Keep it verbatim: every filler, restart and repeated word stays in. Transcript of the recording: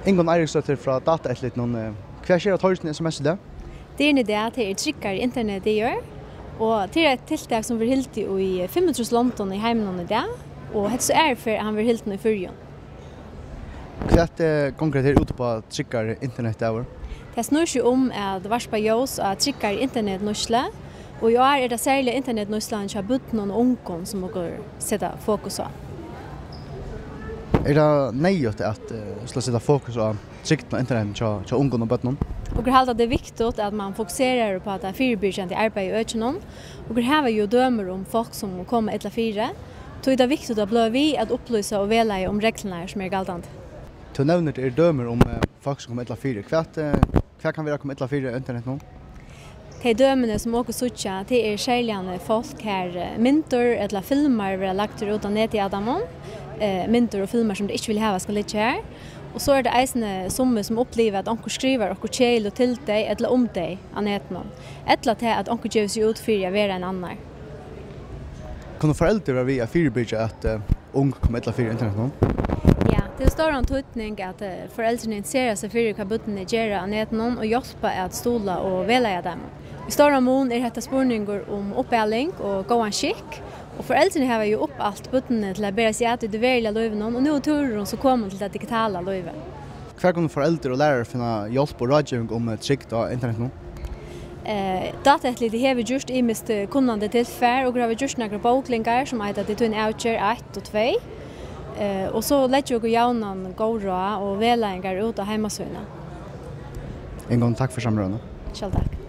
Ingunn Eiríksdóttir frá Dataeftirlitinum. Eh, hvat sker á torginum í S M S í dag? Dagurin í dag, tað er tryggari internetdagur, og tað er eitt tiltak, sum verður hildið í fimmogtrýss londum í heiminum í dag, og hetta er so aðru ferð, hann verður hildin í Føroyum. Hvat, eh, gongur hetta her út uppá, tryggari internetdagur? Tað snýr seg um at varpa ljós á tryggari internetnýtslu, og í ár er tað serliga internetnýtslan hjá børnum og ungum, sum okur seta fokus á. Er tað neyðugt at, eh, skula seta fokus á trygdina á internetinum hjá, hjá ungum og børnum? Okur halda, tað er viktigt, at man fokuserar upp á tað fyribyrgjandi arbeiðið í økinum. Okur hava jú dømir um fólk, sum koma illa fyri, tí tað er viktigt at blíva við at upplýsa og vegleiða um reglurnar, sum eru galdandi. Tú nevnir, tað eru dømir um, eh, fólk, sum koma illa fyri. Hvat, eh, hvat kann vera at koma illa fyri á internetinum? Tey dømini, sum okur síggja, tað er serliga fólk, har, eh, myndir ella filmar verða lagdir út á netið av teimum, eh, myndir og filmar, sum tey ikki vilja hava skal liggja har. Og so er tað eisini summi, sum uppliva, at onkur skrivar okkurt keðiligt til tey ella um tey á netinum, ella tað, at onkur gevur seg út fyri at vera ein annar. Kunnu foreldur vera við at fyribyrgja, at, eh, ung koma illa fyri á internetinum? Ja, tað er stóran týdning, at, eh, foreldrini interessera seg fyri, hvat børnini gera á netinum, og hjálpa at stuðla og vegleiða teimum. Í stóran mun er hetta spurningur um uppaling og góðan skikk, og foreldrini hava jú uppalt børnini til at bera seg at í tí veruliga lívinum, og nú er túrurin so komin til tað digitala lívið. Hvar kunnu foreldur og lærarar finna hjálp og ráðgeving um, eh, trygd á internetinum? Eh, Dataeftirlitið hevur gjørt ymiskt, eh, kunnandi tilfar, og okur hava gjørt nakrar bóklingar, sum eita Tað er tín avgerð eitt og tvey. Eh, og so leggja okur javnan góð ráð og vegleiðingar út á heimasíðuna. Ingunn, takk fyri samrøðuna. Sjálv takk.